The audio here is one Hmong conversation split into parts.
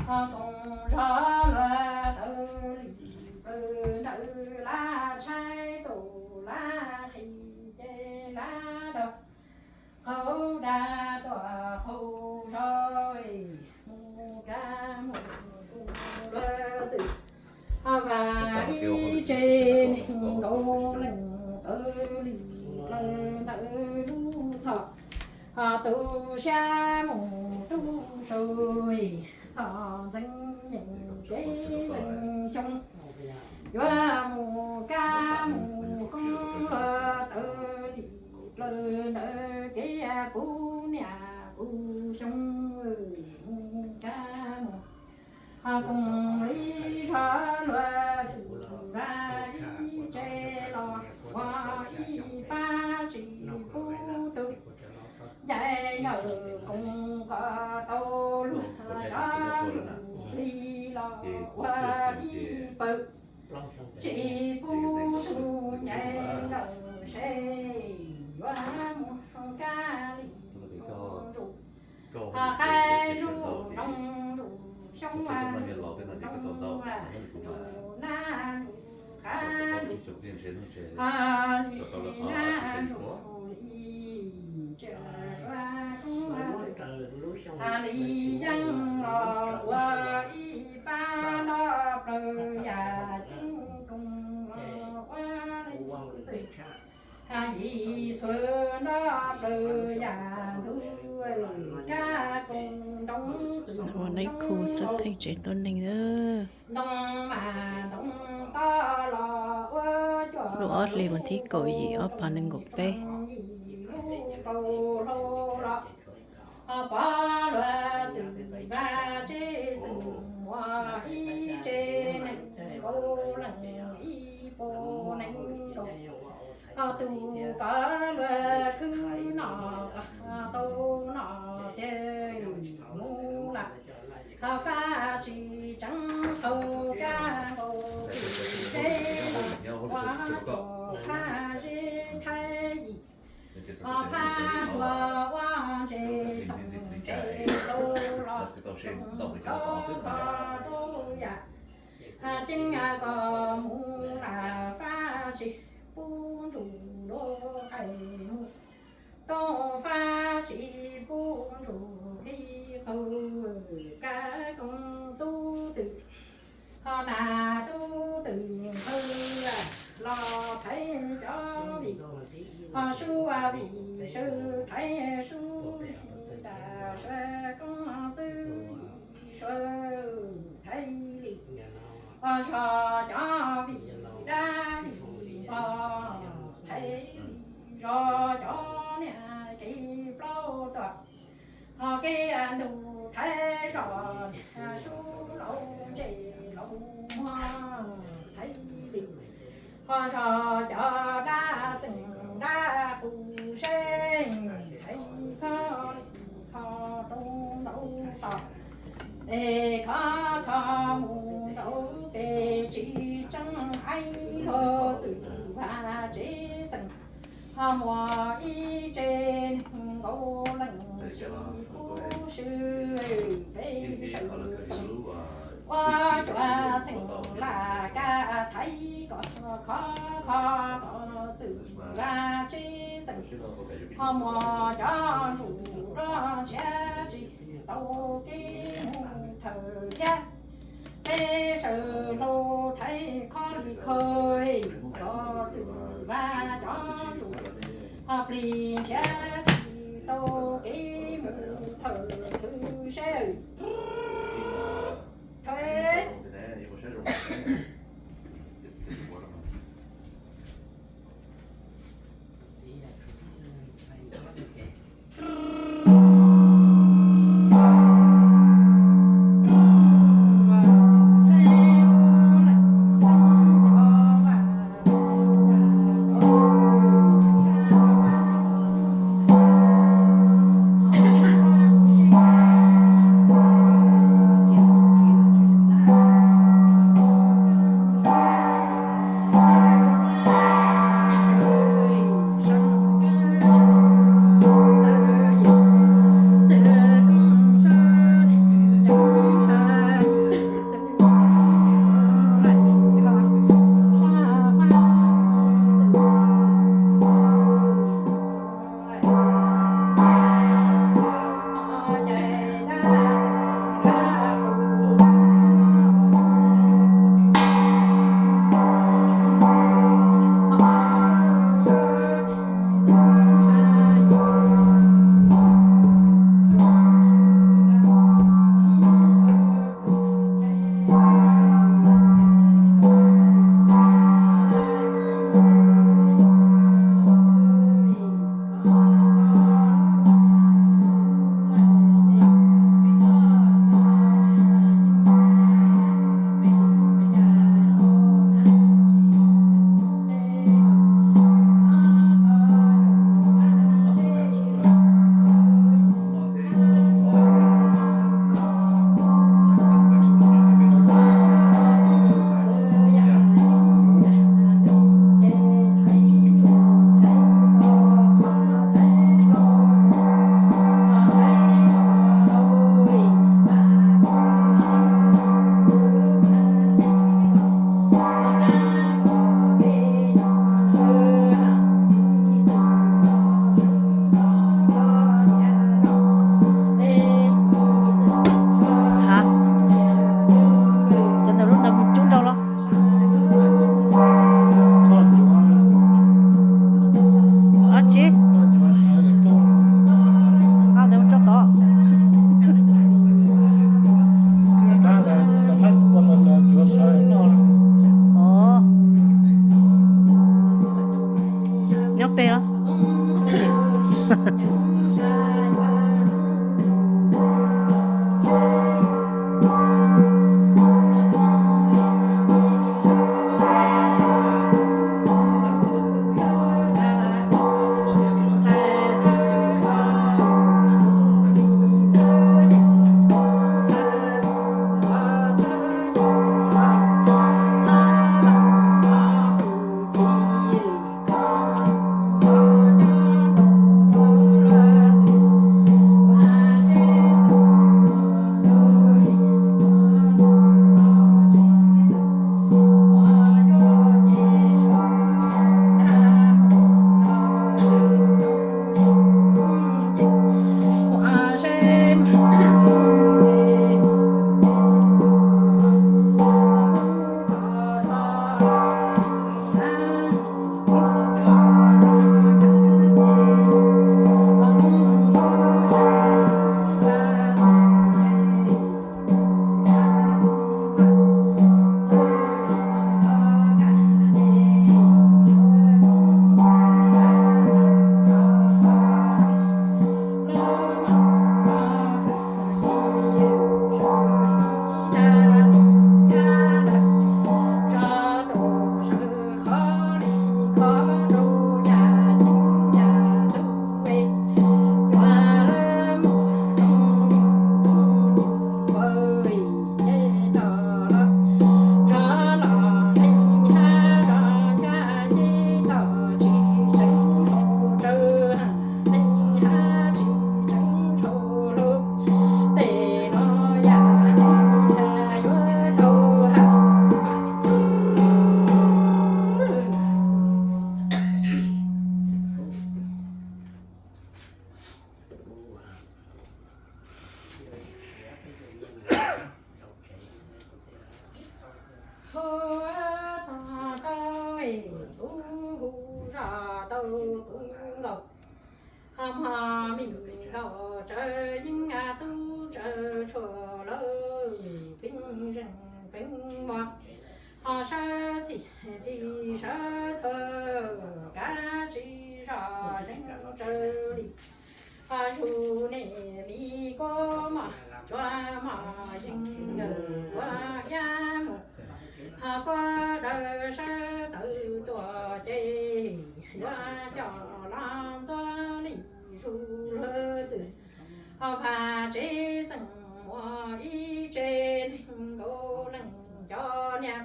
Koom zog luag tawv lim plawv ntawm laj tshaib tus laj qhis ces laj dog qaug dag tuaj qaug zog mus kab mus kuv luag txwm. Ho vas ib tse neeg nkaus leej tawv lim plawv ntawm lub txhos. Ho tu siab mus rub sau txhom ntxeev nyeem kev ntxeev xyoo. Yuav mus kab mus koob luag tawv lim plawv ntawm kev puv niam puv xyoo. Mus kab mus ho koom ib zog luag txwm vaj ib tse los ua ib pab tsis pub tug ncaim ncaws koom kom tau luag cov ntsuj plig los ua ib pawg tsis pub tug ncaim ncaws seb yuav mus kab li ntsuj. Ho qaib ntsuj noog ntsuj xyoob ntsuj nab ntsuj qab ntsuj li nab ntsuj li tsa sua koob txwm li yeej los ua ib pab nroj plaws yam ceeb koom los ua li txwm. Yim txhua nroj plaws yam ntug kab koom ntoo txwm ua neeb khu txawj pheej tsev tuab neeg ntoo mas ntoo toj los ua cuaj lub ob hlis vas thib kaum yim ob phav nees nkaum peb. Yim lub kaum hlau los pov luag txwm vaj tsev xeem muaj ib tse neeg nkaus leej ib puas nees nkaum. Ho tus kov luag khwb nom tau nom tiag mus lawm. Ho faj tsis tseev qaug kab nkaus txwm seb los ua tuam phaj zeb thaib yim. Ho phaj ntsuag ua ntses toom ntses lauj los kho kho rau yam ceeb koj mus lawm faj tsis pub ntsuj lub qais mus. Tooj faj tsis pub ntsuj plig qaug kab koom tub twm. Ho nas tub twm qhwv los thaiv cov vim, ho sub vim sawv thaiv sub vim, nram sawv koob txwj yim sawv thaiv li. Ho zog cov vim dab vim npog thaiv li, zog cov niag kev plaub tuam. Ho kev ntug thaiv zog niag sub laus ntses laus muag thaiv li. Ho zog cov dab txeem dab qus seb thaiv kho li kho rau nraud tos. Es kho kho mus rau pem tsis tseeb aib luag txwm vaj tsev xeem. Ho muaj ib tse neeg nkaus leej tsis pub swb peb sawv tau ua cuaj txheem laj kab thaiv kom kho kho kom txwm vaj tsev xeem. Ho muaj cov ntsuj loj ntshiab tsis tau kev mus thawm thiab. Peb sawv hlau thaiv kho li kho kom txwm vaj cov ntsuj ho plig ntshiab tsis tau kev mus thawm thwv seb. tub nkaus, ho mog mi nkaus tsawv yeeb tub tsawv tshuaj lawm, peeb zeej peeb muag, ho sawv txij tig sawv txhua, kav tsij zoj zeeg raws li. Ho zuj nej li kuv mog, tsuav mog yeej kuv iab mus, ho kuv dawb sawv tawm tuaj ces yuav coj los ntxuav li zuj luag txwm. Ho vaj tsev xeem muaj ib tsev neeg nkaus leej cov niam,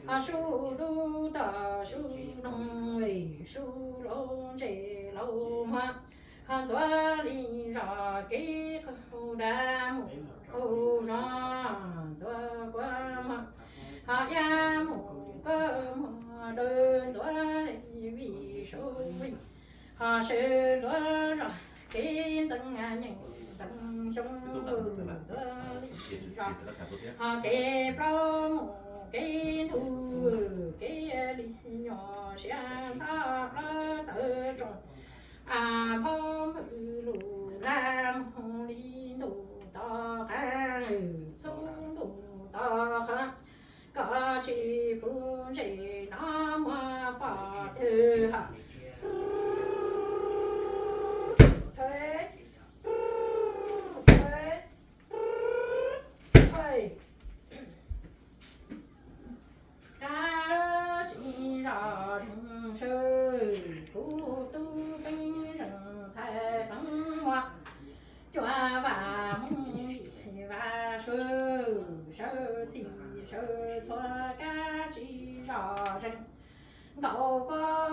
ho sub dub toj sub noog, sub laus ntse laus muag, ho ntxuav li zoj kev qaug dag mus qaug zog, ntxuav kuv mog, ho iab mus kuv muag dawb, ntxuav li vij sub vij, ho sawv ntxuav zog kev ntxeev nyeej ntxeev xyoo, ntxuav li zog, ho kev plaub mus kev ntuj, kev li nyuam siab ntxhab plaub tawv rooj, a nphob npwj lus laj mus li ntuj tod qab, txhub ntuj tod qab, koj tsis pub ntsej no muab pom twg ha. Kav tsij zoj zeeg sawv, kuv tub peeb zeej ntxhais peeb muag, cua vaj hmoov yim vaj sawv, sawv txij sawv txhua kav tsij zoj zeeg nkaus kuv